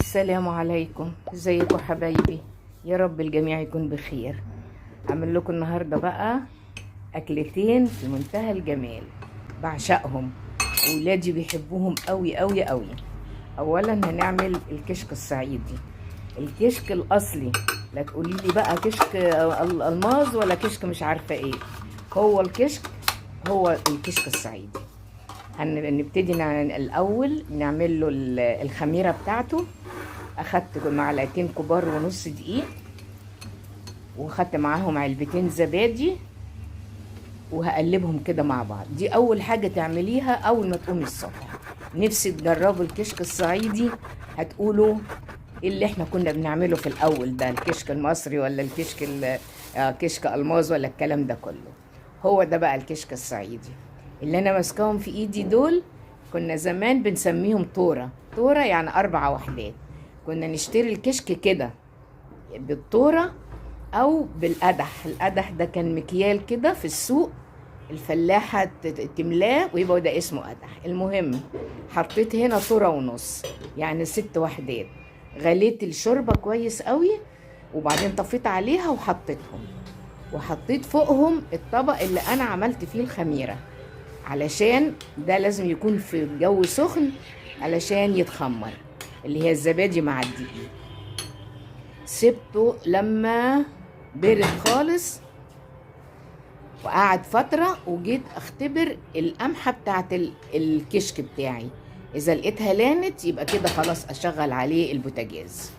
السلام عليكم، ازيكم حبايبي؟ يا رب الجميع يكون بخير. اعمل لكم النهارده بقى اكلتين في منتهى الجمال، بعشقهم ولادي بيحبوهم قوي قوي قوي. اولا هنعمل الكشك الصعيدي، الكشك الاصلي. لا تقولي لي بقى كشك الماظ ولا كشك مش عارفه ايه. هو الكشك هو الكشك الصعيدي. هنبتدي الاول نعمل له الخميره بتاعته. اخدت معلقتين كبار ونص دقيق، وخدت معاهم علبتين زبادي، وهقلبهم كده مع بعض. دي اول حاجة تعمليها اول ما تقومي الصبح. نفسي تجربوا الكشك الصعيدي، هتقولوا ايه اللي احنا كنا بنعمله في الاول ده، الكشك المصري ولا الكشك كشك الماظ ولا الكلام ده كله. هو ده بقى الكشك الصعيدي اللي انا ماسكاهم في ايدي دول. كنا زمان بنسميهم تورة، تورة يعني 4 وحدات. كنا نشتري الكشك كده بالتورة او بالقدح. القدح ده كان مكيال كده في السوق، الفلاحة تملاه ويبقى ده اسمه قدح. المهم حطيت هنا تورة ونص، يعني 6 وحدات. غليت الشوربة كويس قوي، وبعدين طفيت عليها وحطيتهم، وحطيت فوقهم الطبق اللي انا عملت فيه الخميرة، علشان ده لازم يكون في جو سخن علشان يتخمر، اللي هي الزبادي مع الدقيق. سبته لما برد خالص وقعد فترة، وجيت اختبر القمحة بتاعت الكشك بتاعي. اذا لقيتها لانت يبقى كده خلاص اشغل عليه البوتاجاز.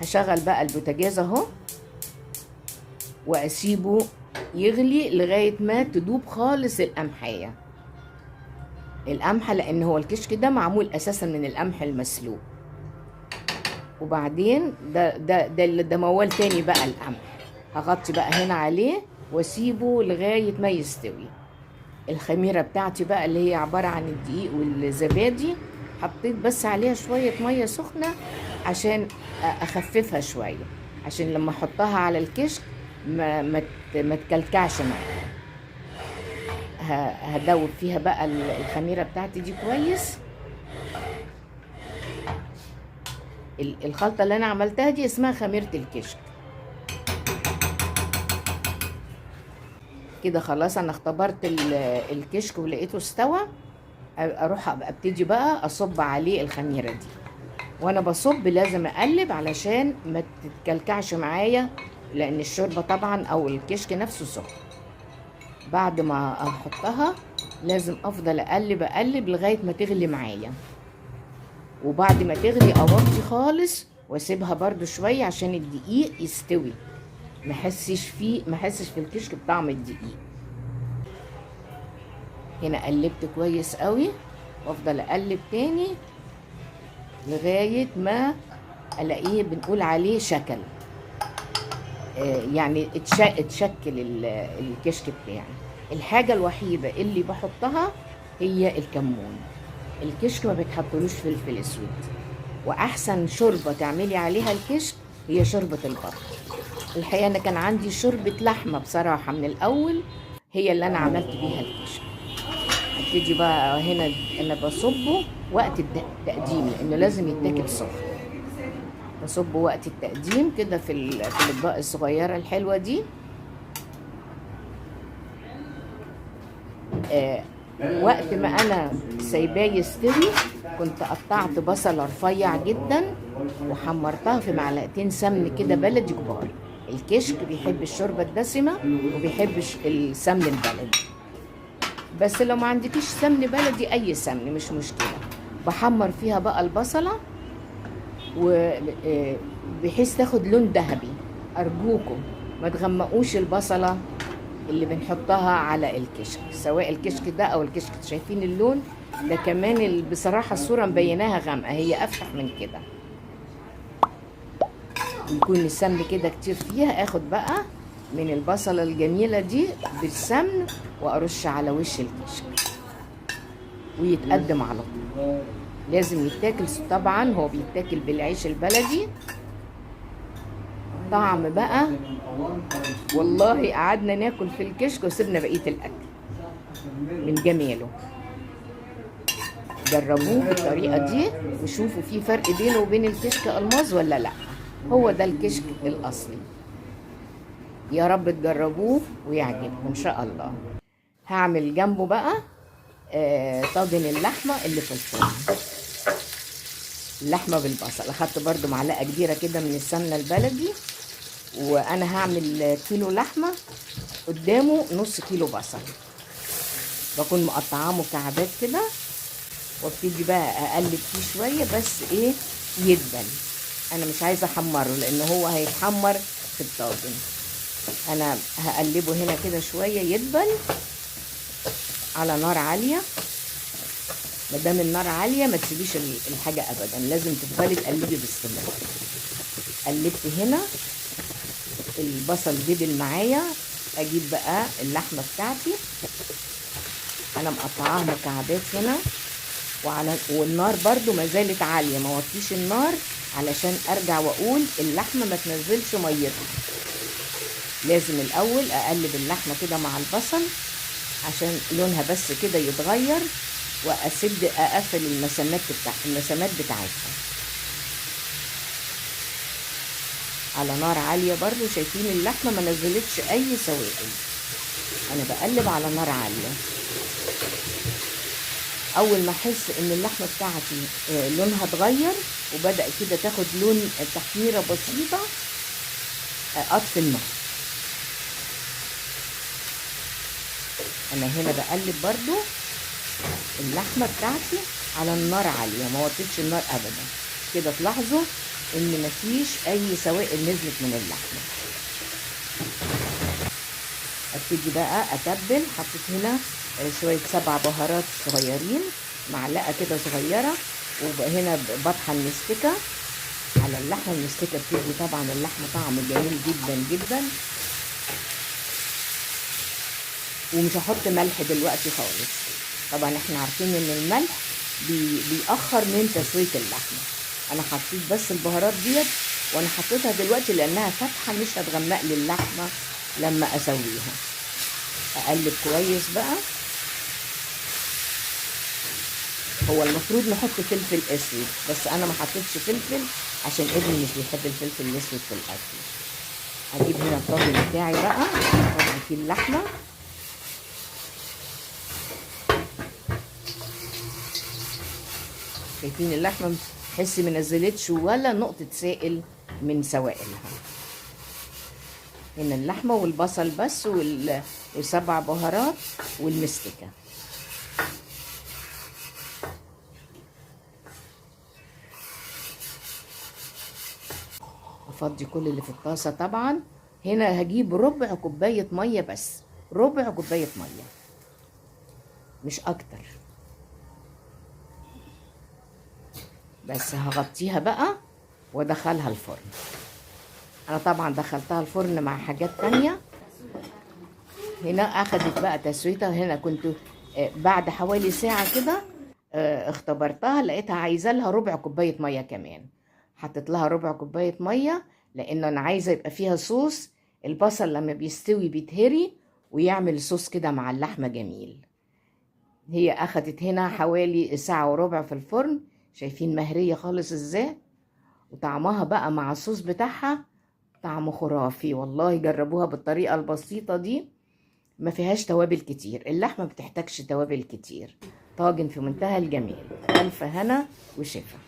هشغل بقى البوتاجاز اهو، واسيبه يغلي لغاية ما تدوب خالص القمحية، القمحة، لان هو الكشك ده معمول اساسا من القمح المسلوق. وبعدين ده موال تاني بقى القمح. هغطي بقى هنا عليه واسيبه لغاية ما يستوي. الخميرة بتاعتي بقى اللي هي عبارة عن الدقيق والزبادي، حطيت بس عليها شوية مية سخنة عشان اخففها شوية، عشان لما احطها على الكشك ما تكلكعش معايا. هدوب فيها بقى الخميرة بتاعتي دي كويس. الخلطة اللي انا عملتها دي اسمها خميرة الكشك. كده خلاص انا اختبرت الكشك ولقيته استوى. اروح ابتدي بقى اصب عليه الخميرة دي. وانا بصب لازم اقلب علشان ما تتكلكعش معايا، لان الشوربة طبعا او الكشك نفسه سخن. بعد ما احطها لازم افضل اقلب اقلب لغاية ما تغلي معايا. وبعد ما تغلي اوطي خالص واسيبها برده شوية عشان الدقيق يستوي، ما احسش في الكشك بطعم الدقيق. هنا قلبت كويس قوي، وافضل اقلب تاني لغاية ما الاقيه بنقول عليه شكل، يعني اتشكل الكشك بتاعي. الحاجة الوحيدة اللي بحطها هي الكمون. الكشك ما بتحطلوش فلفل اسود، واحسن شوربة تعملي عليها الكشك هي شوربة البط. الحقيقة انا كان عندي شوربة لحمة بصراحة من الاول، هي اللي انا عملت بيها الكشك. ابتدي بقى هنا انا بصبه وقت التقديم، لانه لازم يتاكل سخن. بصبه وقت التقديم كده في الاطباق الصغيرة الحلوة دي. وقت ما انا سايباه يستوي كنت قطعت بصله رفيع جدا وحمرتها في معلقتين سمن كده بلدي كبار. الكشك بيحب الشوربة الدسمة وبيحب السمن البلدي، بس لو ما عندكيش سمن بلدي اي سمن مش مشكلة. بحمر فيها بقى البصله بحيث تاخد لون ذهبي. ارجوكم ما تغمقوش البصله اللي بنحطها على الكشك، سواء الكشك ده او الكشك. شايفين اللون ده كمان بصراحة الصورة مبيناها غامقه، هي افتح من كده. يكون السمن كده كتير فيها. اخد بقى من البصله الجميلة دي بالسمن وارش على وش الكشك ويتقدم على طول. لازم يتاكل طبعا، هو بيتاكل بالعيش البلدي. طعم بقى والله. قعدنا ناكل في الكشك وسيبنا بقية الاكل من جماله. جربوه بالطريقة دي وشوفوا في فرق بينه وبين الكشك الماظ ولا لا. هو ده الكشك الاصلي. يا رب تجربوه ويعجبكم ان شاء الله. هعمل جنبه بقى طاجن اللحمة اللي في الفرن، اللحمة بالبصل. اخدت برضو معلقه كبيرة كده من السمنة البلدي، وانا هعمل كيلو لحمه قدامه نص كيلو بصل، بكون مقطعاه مكعبات كده، وابتدي بقى اقلب فيه شوية بس ايه يدبل. انا مش عايزه احمره لان هو هيتحمر في الطاجن. انا هقلبه هنا كده شوية يدبل على نار عالية. ما دام النار عالية ما تسيبيش الحاجة ابدا، لازم تفضلي تقلبي باستمرار. قلبت هنا البصل دبل معايا. اجيب بقى اللحمة بتاعتي، انا مقطعاها مكعبات هنا، والنار برضو ما زالت عالية، ما وطيش النار علشان ارجع واقول اللحمة ما تنزلش ميتها. لازم الاول اقلب اللحمة كده مع البصل عشان لونها بس كده يتغير، واسد اقفل المسامات بتاعتها على نار عالية. برضو شايفين اللحمة ما نزلتش اي سوائل، انا بقلب على نار عالية. اول ما احس ان اللحمة بتاعتي لونها اتغير وبدأ كده تاخد لون تحميره بسيطة، اطفي النار. انا هنا بقلب برضو اللحمة بتاعتي على النار عالية، ما وطيتش النار ابدا. كده تلاحظوا ان مفيش اي سوائل نزلت من اللحمة. ابتدي بقى اتبل. حطيت هنا شوية 7 بهارات صغيرين، معلقه كده صغيرة، وهنا بطحن مستكه على اللحمة. المستكه بتدي طبعا اللحمة طعم جميل جدا جدا. ومش هحط ملح دلوقتي خالص، طبعا احنا عارفين ان الملح بيأخر من تسويه اللحمة. انا حطيت بس البهارات ديت، وانا حطيتها دلوقتي لانها فاتحة مش هتغمق لي اللحمة لما اسويها. اقلب كويس بقى. هو المفروض نحط فلفل اسود، بس انا ما حطيتش فلفل عشان ابني مش بيحب الفلفل الاسود في الاكل. هجيب هنا الطاجن بتاعي بقى، احط فيه اللحمة. شايفين اللحمة تحسي ما نزلتش ولا نقطة سائل من سوائلها. هنا اللحمة والبصل بس والسبع بهارات والمستكه. افضي كل اللي في الطاسه. طبعا هنا هجيب ربع كوباية مية بس، ربع كوباية مية مش اكتر، بس هغطيها بقى وادخلها الفرن. انا طبعا دخلتها الفرن مع حاجات تانية. هنا اخدت بقى تسويتها. هنا كنت بعد حوالي ساعة كده اختبرتها، لقيتها عايزة لها ربع كوباية مية كمان. حطيت لها ربع كوباية مية لان انا عايزة يبقى فيها صوص. البصل لما بيستوي بيتهري ويعمل صوص كده مع اللحمة جميل. هي اخدت هنا حوالي ساعة وربع في الفرن. شايفين مهرية خالص ازاي، وطعمها بقى مع الصوص بتاعها طعم خرافي والله. جربوها بالطريقة البسيطة دي، ما فيهاش توابل كتير، اللحمة ما بتحتاجش توابل كتير. طاجن في منتهى الجمال. ألف هنا وشفا.